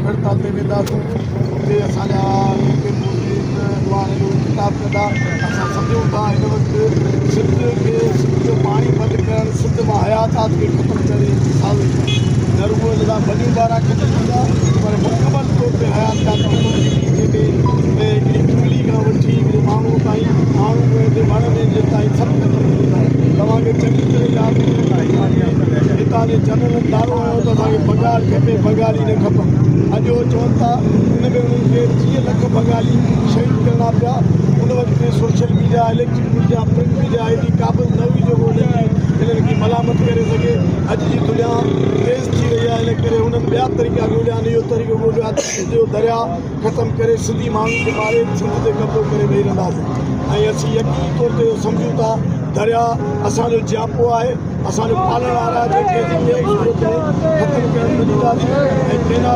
بک هڙتال تي وينداسون اتي اسان جا جيڪي مريد اڳواڻ آهن اهي خطاب ڪندا. اسان سمجهون ٿا هن وقت سنڌ کي سنڌ جو پاڻي بند ڪرڻ سنڌ مان حياتات کي ختم ڪرڻ جي سازش آهي. نه رڳو ان سان ٻنيون ٻارا ختم ٿيندا پر مڪمل طور تي حياتيات ختم ٿيندي جنهن ۾ هڪڙي ڪنگلي کان وٺي هڪڙي ماڻهو تائين ماڻهو ويندي وڻ ويجهه تائين سڀ ختم ٿي ويندا. توهان کي چڱي طرح ياد هوندو ته هتان جي جنرلن نعرو هنيو ته اسان کي بنگال کپي بنگالي نه کپن. اڄ اهو چون ٿا ان ۾ انهن کي 30 لک بنگالي شهيد ڪرڻا پيا. ان وقت social media, electric media, print media ايڏي قابل نه هئي جو انهن جي انهن کي ملامت ڪري سگهي. اڄ جي دنيا تيز ٿي رهي آهي ان ڪري انهن ٻيا طريقا ڳوليا آهن. اهو طريقو ڳوليو آهي ته سنڌ جو درياء ختم ڪري سنڌي ماڻهن کي ماري سنڌ تي قبضو ڪري ويهي رهنداسين ۽ اسين يقيني طور تي اهو سمجهون ٿا درياء اسان جو جياپو آهي اسان جو پالڻهار آهي جنهن کي اسين ڪنهن به صورت ۾ ختم ڪرڻ نه ڏينداسين ۽ ڪينال.